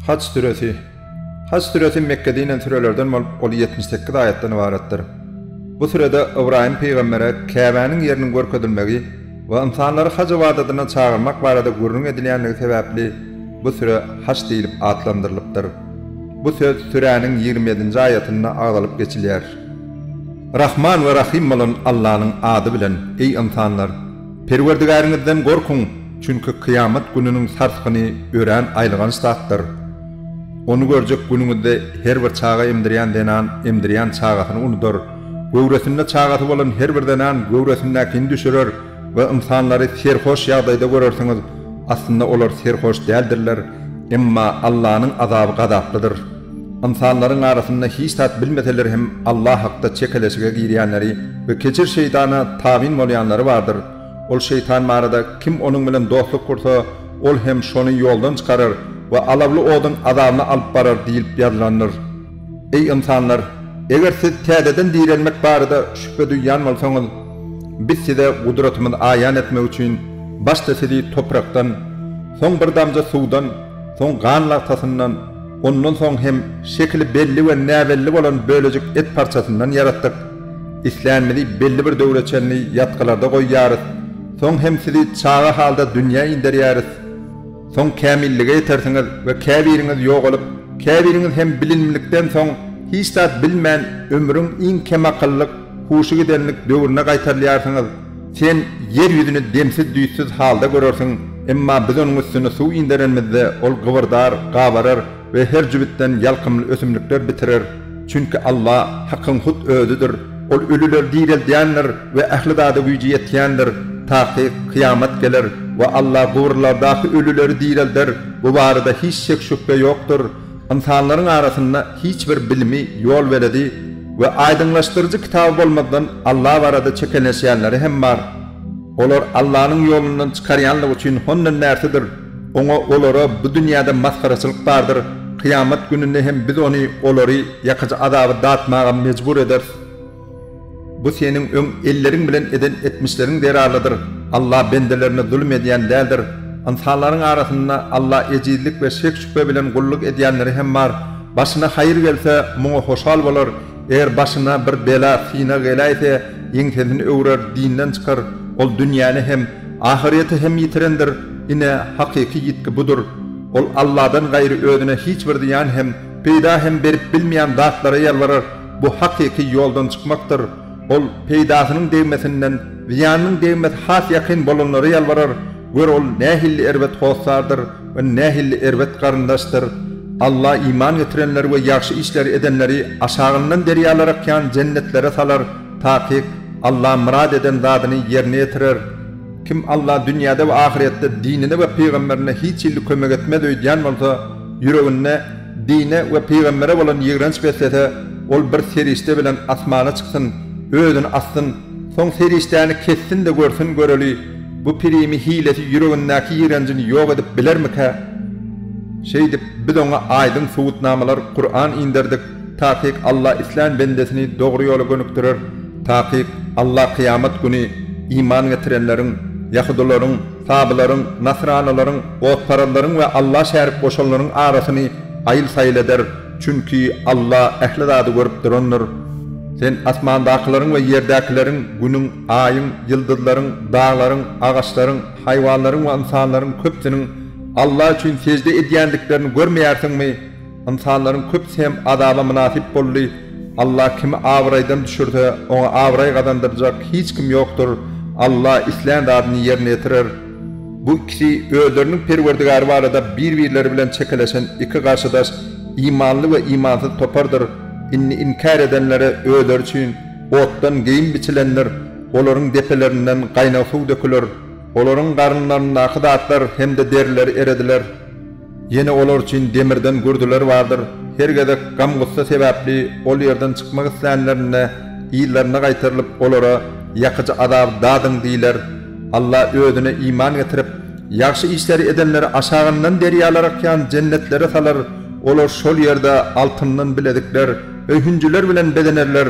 Haç süresi Haç süresi Mekgede inen sürelerden bolup, ol 78 aýatdan ybaratdyr. Bu sürede Ybraýym pygambere Käbäniň ýeriniň görkezilmegi we ynsanlary haj ybadatyna çagyrmak barada gürrüň edilýänligi sebäpli bu süre Haç diýlip atlandyrylypdyr. Bu söz süräniň 27-nji aýatynda agzalyp geçilýär. Rahman we Rahym bolan Allanyň ady bilen, eý ynsanlar! Perwerdigäriňizden gorkuň, çünki kyýamat gününiň sarsgyny örän aýylganç zatdyr. Ony görjek günüňizde her bir çaga emdirýän zenan emdirýän çagasyny unudar, göwresinde çagasy bolan her bir zenan göwresindäkini düşürer we ynsanlary serhoş ýagdaýda görersiňiz, aslynda olar serhoş däldirler, emma Allanyň azaby gazaplydyr. Ynsanlaryň arasynda hiç zat bilmeseler hem Allah hakda çekeleşige girýänleri we kejir şeýtana tabyn bolýanlary bardyr. Ol şeýtan barada kim onuň bilen dostluk gursa, ol hem şony ýoldan çykarar we alawly oduň azabyna alyp barar diýlip ýazylandyr. Eý ynsanlar! Eger siz täzeden direlmek barada şübhe duýýan bolsaňyz, Biz size gudratymyzy aýan etmek üçin başda sizi toprakdan, soň bir damja suwdan, soň gan lagtasyndan, Ondan soň hem şekili belli we näbelli bolan bölejik et parçasyndan ýaratdyk. Islänimizi belli bir döwre çenli ýatgylarda goýýarys. Soň hem sizi çaga halda dünýä inderýäris. Soň kämillige ýetersiňiz we käbiriňiz ýogalyp, käbiriňiz hem bilinmlikden soň hiç zat bilmän ömrüň iň kemakyllyk, huşy gidenlik döwrüne gaýtarylýarsyňyz. Sen ýer ýüzüni demsiz-düýtsüz halda görersiň, emma biz onuň üstüne suw inderenimizde, ol gybyrdar, gabarar we her jübütden ýalkymly ösümlikler bitirer. Çünki Alla, Hakyň hut Özüdir. Ol ölüleri direldýändir we ähli zada güýji ýetýändir. Takyk, kyýamat geler we Alla guburlardaky ölüleri direlder, bu barada hiç şek-şübhe ýokdur. Ynsanlaryň arasynda hiç bir bilimi, ýolbeledi we aýdyňlaşdyryjy kitaby bolmazdan Alla barada çekeleşýänleri hem bar. Olar Allanyň ýolundan çykarýanlygy üçin hondan bärsidir. Oňa, olara, bu dünýäde masgaraçylyk bardyr, kyýamat gününde hem biz ony, olary, ýakyjy azaby datmaga mejbur ederis. Bu seniň öň elleriň bilen eden etmişleriň zerarlydyr. Allah bendelerine zulum edýän däldir. Ynsanlaryň arasynda Alla ejizlik we şek-şübhe bilen gulluk edýänleri hem bar. Başyna haýyr gelse, muňa hoşal bolar. Eger başyna bir bela, synag geläýse, ýeňsesini öwrer, dinden çykar. Ol dünýäni hem, ahyrýeti hem ýitirendir. Ine, hakyky ýitgi budur. Ol Alladan gaýry özüne hiç bir zyýan hem, peýda hem berip bilmeýän zatlara ýalbarar. Bu hakyky ýoldan çykmakdyr. Ol peýdasynyň degmesinden, zyýanynyň degmesi has ýakyn bolanlara ýalbarar, gör ol nähilli erbet hossardyr we nähilli erbet garyndaşdyr. Alla iman getirenleri we ýagşy işleri edenleri aşagyndan derýalar akýan jennetlere salar, takyk, Alla myrat eden zadyny ýerine ýetirer. Kim Alla dünýäde we ahyretde dinine we pygamberine hiç hili kömek etmez öýdýän bolsa, ýüreginde dine we pygambere bolan ýigrenç beslese, ol bir serişde bilen asmana çyksyn, özüni assyn, soň serişdäni kessin-de görsün göreli, bu pirimi hilesi ýüregindäki ýigrenjini ýok edip bilermikä? Şeýdip, biz oňa aýdyň subutnamalar, Kuran, inderdik, takyk Alla islän bendesini dogry ýola gönükdirer. Takyk, Alla kyýamat güni iman getirenleriň, ýahudylaryň, sabylaryň, nasranylaryň, otparazlaryň we Alla şärik goşanlaryň arasyny aýyl-saýyl eder, çünki Alla ähli zady görüp durandyr. Sen asmandakylaryň we ýerdäkileriň, Günüň, Aýyň, ýyldyzlaryň, daglaryň, agaçlaryň, haýwanlaryň we ynsanlaryň köpüsiniň Alla üçin sežde edýändiklerini görmeýärsiňmi? Ynsanlaryň köpüsi hem azaba mynasyp boldy. Allah kimi abraýdan düşürse, oňa abraý gazandyrjak hiç kim ýokdur. Allah islän zadyny ýerine ýetirer. Bu ikisi özleriniň Perwerdigary barada bir-birleri bilen çekeleşen iki garşydaş, imanly we imansyz topardyr. Indi inkär edenlere özleri üçin otdan geýim biçilendir, olaryň depelerinden gaýnag suw döküler. Olaryň garynlaryndaky zatlar hem-de derileri erediler. Ýene olar üçin demirden gürzüler bardyr. Her gezek gam-gussa sebäpli ol ýerden çykmak islänlerinde, yzlaryna gaýtarylyp, olara, Ýakyjy azaby dadyň diýler. Alla Özüne iman getirip, ýagşy işleri edenleri aşagyndan derýalar akýan jennetlere salar, olar şol ýerde altyndan bilezikler we hünjüler bilen bezenerler,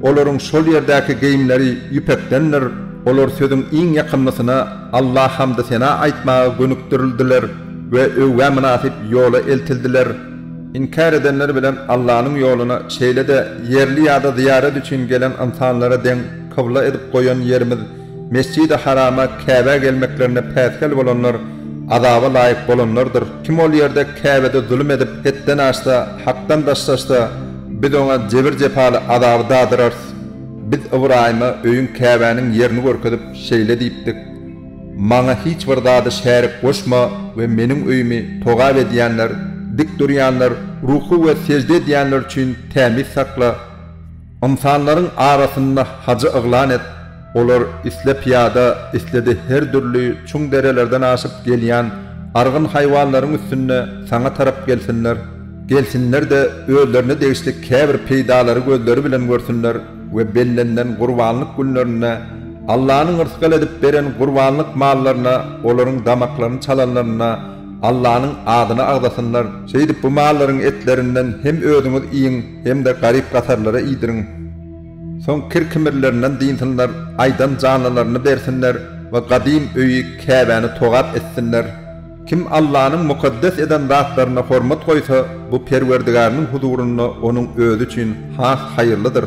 olaryň şol ýerdäki geýimleri ýüpekdendir, olar sözüň iň ýakymlysyna, Alla hamdy-sena aýtmaga gönükdirildiler. we öwgä mynasyp ýola eltildiler. Inkär edenler bilen Allanyň ýoluna şeýle-de ýerli ýa-da zyýarat üçin gelen ynsanlara deň kybla edip goýan ýerimiz Mesjidi Harama Käbä gelmeklerine päsgel bolanlar azaba laýyk bolanlardyr. Kim ol ýerde Käbede zulum edip hetden aşsa, hakdan daşlaşsa, Biz oňa jebir-jepaly azaby dadyrarys. Biz Ybraýyma öýüň Käbäniň ýerini görkezip şeýle diýipdik, Maňa hiç bir zady şärik goşma we Meniň öýümi togap edýänler, dik durýanlar, ruku we sežde edýänler üçin tämiz sakla. Ynsanlaryň arasynda hajy yglan et, olar isle pyýada, isle-de her dürli çuň derelerden aşyp gelýän argyn haýwanlaryň üstünde saňa tarap gelsinler. Gelsinler-de, özlerine degişli käbir peýdalary gözleri bilen görsünler we bellenilen gurbanlyk günlerinde Allanyň yrsgal edip beren gurbanlyk mallaryna olaryň damaklaryny çalanlarynda Allanyň adyny agzasynlar. Şeýdip bu mallaryň etlerinden hem özüňiz iýiň, hem-de garyp-gasarlara iýdiriň. Soň kir-kimirlerinden dynsynlar, aýdan janlylaryny bersinler we gadym öýi Käbäni togap etsinler. Kim Allanyň mukaddes eden zatlaryna hormat goýsa, bu Perwerdigäriniň huzurynda onuň özi üçin has haýyrlydyr.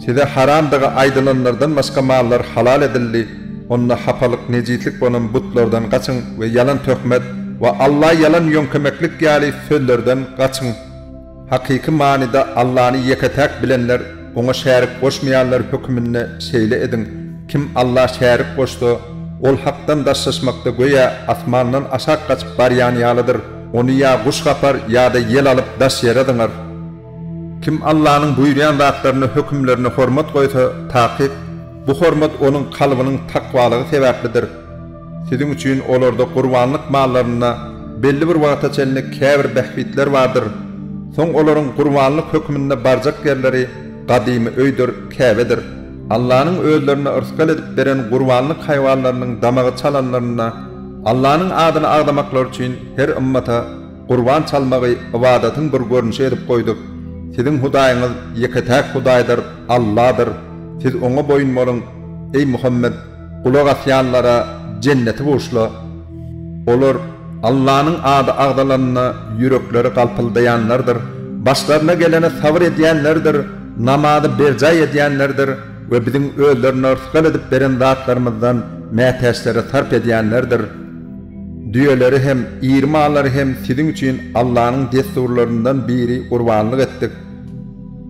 Size haramdygy aýdylanlardan başga mallar halal edildi, onda hapalyk, nejislik bolan butlardan gaçyň we ýalan töhmet we Alla ýalan ýöňkemeklik ýaly sözlerden gaçyň. Hakyky manyda Allany ýeke-täk bilenler, Oňa şärik goşmaýanlar höküminde şeýle ediň, Kim Alla şärik goşsa, ol Hakdan daşlaşmakda göýä asmandan aşak gaçyp barýan ýalydyr, ony ýa guş gapar ýa-da ýel alyp daş ýere zyňar. Kim Allanyň buýurýan zatlaryna, hökümlerine hormat goýsa, takyk, bu hormat onuň kalbynyň takwalygy sebäplidir. Siziň üçin olarda gurbanlyk mallarynda belli bir wagta çenli käbir bähbitler bardyr. Soň olaryň gurbanlyk höküminde barjak ýerleri gadymy öýdür, Käbedir. Allanyň özlerine yrsgal edip beren gurbanlyk haýwanlarynyň damagy çalanlarynda Allanyň adyny agzamaklary üçin her ymmata gurban çalmagy ybadatyň bir görnüşi edip goýduk. Siziň Hudaýyňyz ýeke-täk Hudaýdyr, Alladyr. Siz Oňa boýun boluň. Eý, Muhammet! Gulak asýanlara jenneti buşla. Olar Allanyň ady agzalanda ýürekleri galpyldaýanlardyr, başlaryna gelene sabyr edýänlerdir, namazy berjaý edýänlerdir we biziň özlerine rysgal edip beren zatlarymyzdan mätäçlere sarp edýänlerdir. Düýeleri hem, iri mallary hem siziň üçin Allanyň dessurlaryndan biri gurbanlyk etdik.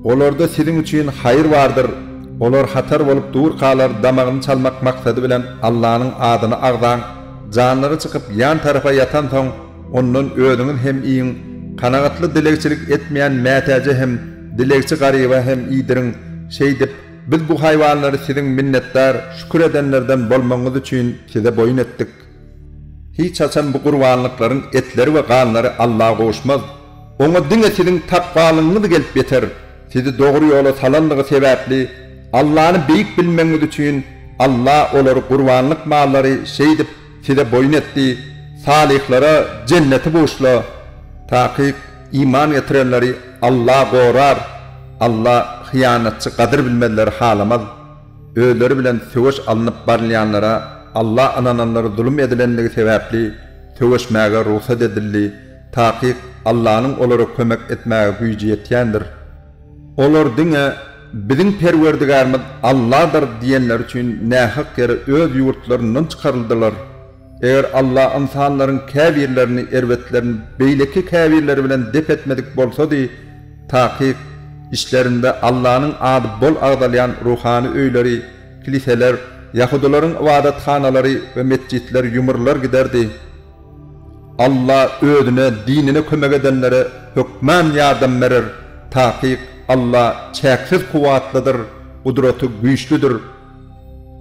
Olarda siziň üçin haýyr bardyr. Olar hatar bolup durkalar damagyny çalmak maksady bilen Allanyň adyny agzaň, janlary çykyp ýan tarapa ýatansoň, ondan özüňiz hem iýiň, kanagatly dilegçilik etmeýän mätäje hem, dilegçi garyba hem iýdiriň. Şeýdip, Biz bu haýwanlary siziň minnetdar, şükür edenlerden bolmagyňyz üçin size boýun etdik. Hiç haçan bu gurbanlyklaryň etleri we ganlary Alla gowuşmaz. Oňa diňe siziň takwalygyňyz gelip ýeter. Sizi dogry ýola salanlygy sebäpli, Allany beýik bilmegiňiz üçin Alla olary gurbanlyk mallary şeýdip size boýun etdi, salyhlara jenneti buşla. Takyk, iman getirenleri Alla gorar. Alla hyýanatçy gadyr bilmezleri halamaz. Özleri bilen söweş alnyp barylýanlara Alla ynananlara zulum edilenligi sebäpli söweşmäge rugsat edildi. Takyk, Allanyň olara kömek etmäge güýji ýetýändir. Olar diňe, Biziň Perwerdigärimiz Alladyr diýenleri üçin nähak ýere öz ýurtlaryndan çykaryldylar. Eger Alla ynsanlaryň käbirlerini erbetlerini beýleki käbirleri bilen dep etmedik bolsady, takyk, içlerinde Allanyň ady bol agzalýan ruhany öýleri, kiliseler, ýahudylaryň ybadathanalary we metjitler ýumrular giderdi. Alla özüne, dinine kömek edenlere hökman ýardam berer, takyk, Alla çäksiz kuwwatlydyr, gudraty güýçlüdir.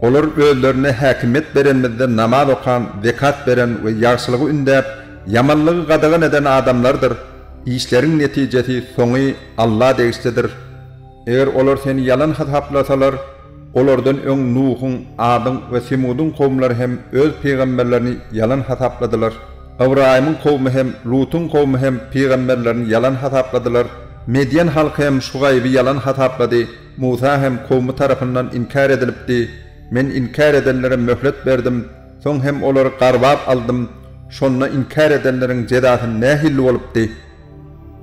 Olar özlerine häkimiýet berenimizde namaz okan, zekat beren we ýagşylygy ündäp, ýamanlygy gadagan eden adamlardyr. Işleriň netijesi, soňy Alla degişlidir. Eger olar seni ýalan hasaplasalar, olardan öň Nuhuň, Adyň we Semudyň kowumlary hem öz pygamberlerini ýalan hasapladylar. Ybraýymyň kowumy hem, Lutuň kowumy hem pygamberlerini ýalan hasapladylar. Medýen halky hem Şugaýby ýalan hasaplady. Musa hem kowumy tarapyndan inkär edilipdi. Men inkär edenlere möhlet berdim, soň hem olary garbap aldym. Şonda inkär edenleriň jezasy nähilli bolupdy?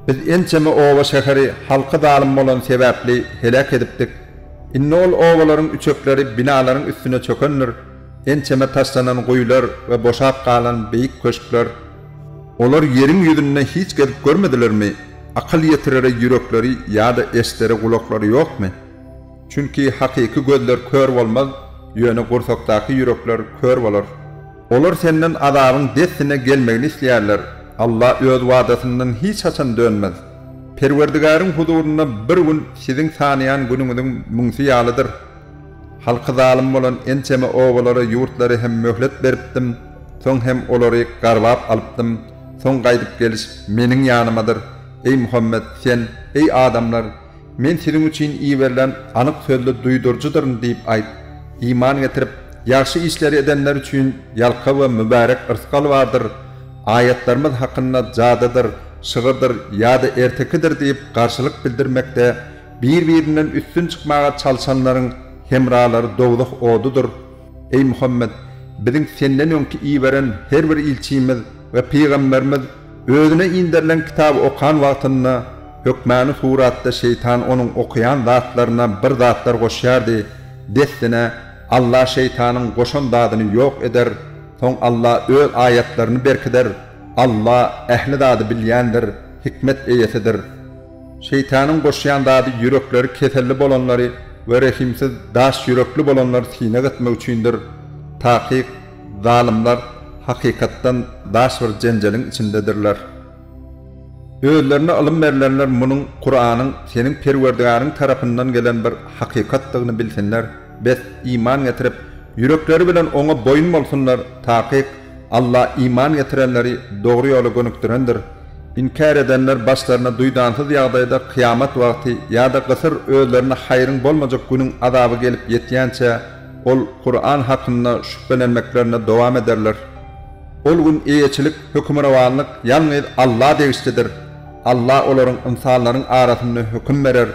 Biz ençeme oba-şäheri halky zalym bolany sebäpli heläk edipdik. Indi ol obalaryň üçekleri binalaryň üstüne çökendir, ençeme taşlanan guýular we boşap galan beýik köşkler. Olar ýeriň ýüzünde hiç gezip görmedilermi? Akyl ýetirere ýürekleri ýa-da eşdere gulaklary ýokmy? Çünki hakyky gözler kör bolmaz, ýöne gursakdaky ýürekler kör bolar. Olar senden azabyň dessine gelmegini isleýärler. Alla Öz wadasyndan hiç haçan dönmez. Perwerdigäriň huzurynda bir gün siziň sanaýan günüňiziň müňsi ýalydyr. Halky zalym bolan ençeme obalara, ýurtlara hem möhlet beripdim, soň hem olary garbap alypdym. Soň gaýdyp geliş Meniň ýanymadyr. Eý Muhammet, sen, Eý adamlar! Men siziň üçin iberilen anyk sözli duýduryjydyryn diýip aýt. Iman getirip, ýagşy işleri edenler üçin ýalka we mübärek yrsgal bardyr. Aýatlarymyz hakynda jadydyr, şygyrdyr ýa-da ertekidir diýip garşylyk bildirmekde bir-birinden üstün çykmaga çalşanlaryň hemralary dowzah odudyr. Eý, Muhammet! Biziň senden öňki iberen her bir ilçimiz we pygamberimiz Özüne inderilen kitaby okan wagtynda, hökmany suratda şeýtan onuň okaýan zatlaryna bir zatlar goşýardy, dessine Alla şeýtanyň goşan zadyny ýok eder, soň Alla Öz aýatlaryny berkider, Alla ähli zady bilýändir, hikmet eýesidir. Şeýtanyň goşýan zady ýürekleri keselli bolanlary we rehimsiz daş ýürekli bolanlary synag etmek üçindir. Takyk, Zalymlar hakykatdan daş bir jenjeliň içindedirler. Özlerine ylym berlenler munuň, Kuranyň, seniň Perwerdigäriň tarapyndan gelen bir hakykatdygyny bilsinler, bes, iman getirip, ýürekleri bilen Oňa boýun bolsunlar, takyk, Alla iman getirenleri dogry ýola gönükdirendir. Inkär edenler başlaryna duýdansyz ýagdaýda kyýamat wagty ýa-da gysyr özlerine haýryň bolmajak günüň azaby gelip ýetýänçä, Ol Kuran hakynda şübhelenmeklerinde dowam ederler. Ol gün eýeçilik, hökümrowanlyk ýalňyz Alla degişlidir. Alla olaryň, ynsanlaryň, arasynda höküm berer.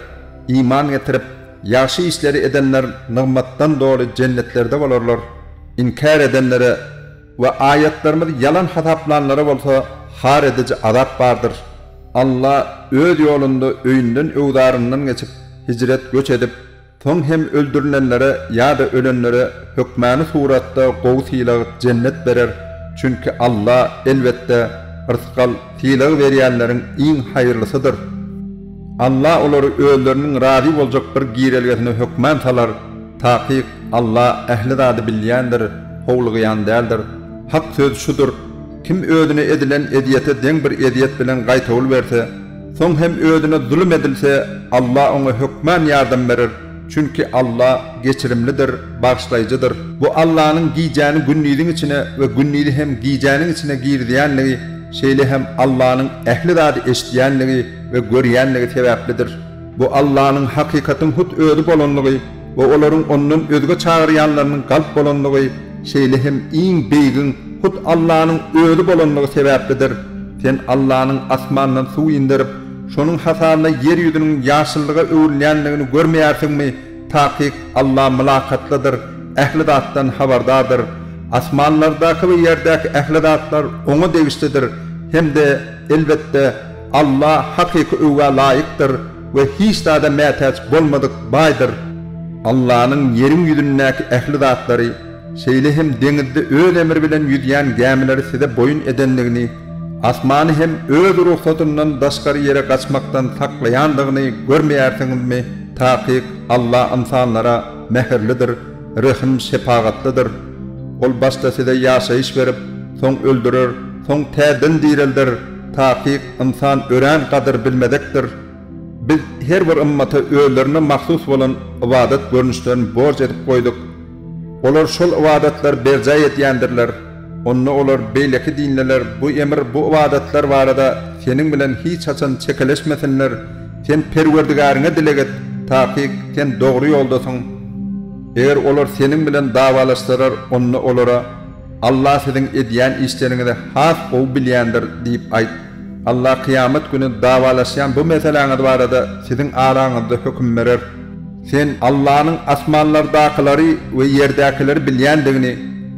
Iman getirip, ýagşy işleri edenler nygmatdan doly jennetlerde bolarlar. Inkär edenlere we aýatlarymyzy ýalan hasaplanlara bolsa har ediji azap bardyr. Alla Öz ýolunda öýünden-öwzaryndan geçip, hijret, göç edip, Soň hem öldürilenlere ýa-da ölenlere hökmany suratda gowy sylag, jennet berer, çünki Alla, elbetde, rysgal, sylag berýänleriň iň haýyrlysydyr. Alla olary özleriniň razy boljak bir girelgesine hökman salar, takyk, Alla ähli zady bilýändir, howlugýan däldir. Hak söz şudur, Kim özüne edilen ezýete deň bir ezýet bilen gaýtawul berse, Soň hem özüne zulum edilse, Alla oňa hökman ýardam berer, çünki Alla geçirimlidir, bagyşlaýjydyr. Bu Allanyň gijäni gündiziň içine we gündizi hem gijäniň içine girizýänligi, şeýle hem Allanyň ähli zady eşidýänligi we görýänligi sebäplidir. Bu Allanyň hakykatyň hut özi bolanlygy we olaryň Ondan özge çagyrýanlarynyň galp bolanlygy, şeýle hem iň beýigiň hut Allanyň özi bolanlygy sebäplidir. Sen Allanyň asmandan suw inderip, şonuň hasabyna ýer ýüzüniň ýaşyllyga öwrülýändigini görmeýärsiňmi? Takyk Alla mylakatlydyr, ähli zatdan habardardyr. Asmanlardaky we ýerdäki ähli zatlar Oňa degişlidir hem-de, elbetde, Alla hakyky öwgä laýykdyr we hiç zada mätäç bolmadyk baýdyr. Allanyň ýeriň ýüzündäki ähli zatlary, şeýle hem deňizde Öz emri bilen ýüzýän gämileri size boýun edendigini, asmany hem Öz rugsatyndan daşgary ýere gaçmakdan saklaýandygyny görmeýärsiňizmi? Takyk, Alla ynsanlara mähirlidir, rehim-şepagatlydyr. Ol başda size ýaşaýyş berip, soň öldürer, soň täzeden direlder. Takyk, ynsan örän gadyr bilmezekdir. Biz her bir ymmata özlerine mahsus bolan ybadat görnüşlerini borç edip goýduk. Olar şol ybadatlary berjaý edýändirler. Onda olar, beýleki dinliler, bu emir, bu ybadatlar barada seniň bilen hiç haçan çekeleşmesinler, sen Perwerdigäriňe dileg et, takyk, sen dogry ýoldasyň. Eger olar seniň bilen dawalaşsalar, onda olara, Allah siziň edýän işleriňizi has gowy bilýändir diýip aýt. Allah kyýamat güni dawalaşýan bu meseläňiz barada siziň araňyzda höküm berer. Sen Allanyň asmanlardakylary we ýerdäkileri bilýändigini,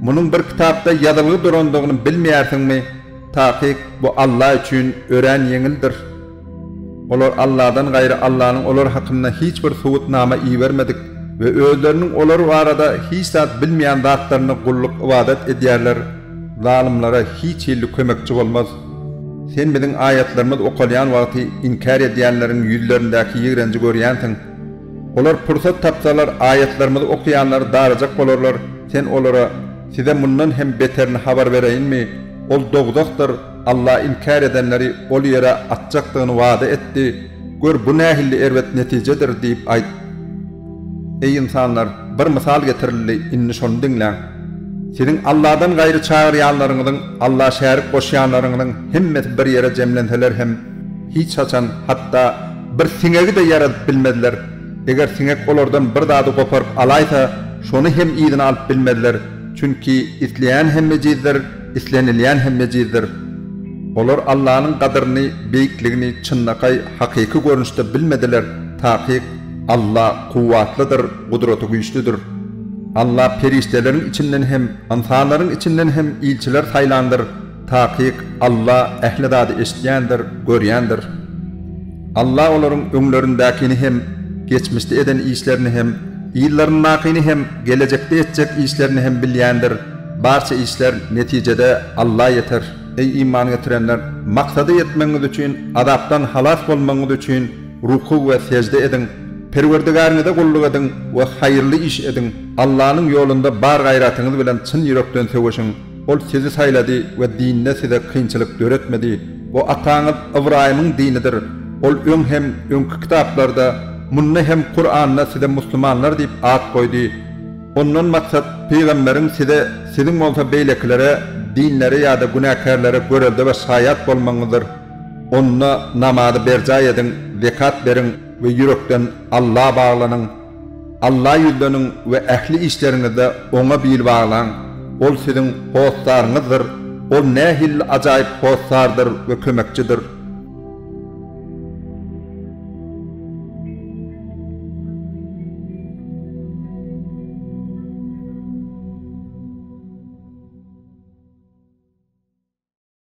Munuň bir kitapda ýazylgy durandygyny bilmeýärsiňmi? Takyk, bu Alla üçin örän ýeňildir. Olar Alladan gaýry Allanyň olar hakynda hiç bir subutnama ibermedik we özleriniň olar barada hiç zat bilmeýän zatlaryna gulluk-ybadat edýärler. Zalymlara hiç hili kömekçi bolmaz. Sen biziň aýatlarymyz okalýan wagty inkär edýänleriň ýüzlerindäki ýigrenji görýänsiň. Olar pursat tapsalar aýatlarymyzy okaýanlary darajak bolarlar, sen olara, Size mundan hem beterini habar bereýinmi? Ol dowzahdyr, Alla inkär edenleri ol ýere atjakdygyny wada etdi, gör bu nähili erbet netijedir diýip aýt. Eý ynsanlar! Bir mysal getirildi, indi şony diňläň! Siziň Alladan gaýry çagyrýanlaryňyzyň, Alla şärik goşýanlaryňyzyň hemmesi bir ýere jemlenseler hem, hiç haçan, hatda, bir siňegi-de ýaradyp bilmezler. Eger siňek olardan bir zady goparyp alaýsa, şony hem yzyna alyp bilmezler. Çünki isleýän hem ejizdir, islenilýän hem ejizdir. Olar Allanyň gadyryny, beýikligini çynlakaý, hakyky görnüşde bilmediler, takyk, Alla kuwwatlydyr, gudraty güýçlüdir. Alla perişdeleriň içinden hem, ynsanlaryň içinden hem ilçiler saýlandyr, takyk, Alla ähli zady eşidýändir, görýändir. Alla olaryň öňlerindäkini hem, geçmişde eden işlerini hem, yzlaryndakyny hem, gelejekde etjek işlerini hem bilýändir, barça işler netijede Alla ýeter. Eý iman getirenler! Maksada ýetmegiňiz üçin, azapdan halas bolmagyňyz üçin rukug we sežde ediň! Perwerdigäriňize gulluk ediň we haýyrly iş ediň! Allanyň ýolunda bar gaýratyňyz bilen çyn ýürekden söweşiň! Ol sizi saýlady we dinde size kynçylyk döretmedi. Bu ataňyz Ybraýymyň dinidir. Ol öň hem öňki kitaplarda, munda hem Kuranda size muslimanlar diýip at goýdy. Ondan maksat, pygamberiň size, siziň bolsa beýlekilere, dinlere ýa-da günäkärlere görelde we şaýat bolmagyňyzdyr. Onda namazy berjaý ediň, zekat beriň we ýürekden Alla baglanyň. Alla ýüzleniň we ähli işleriňizde Oňa bil baglaň. Ol siziň hossaryňyzdyr. Ol nähilli ajaýyp hossardyr we kömekçidir.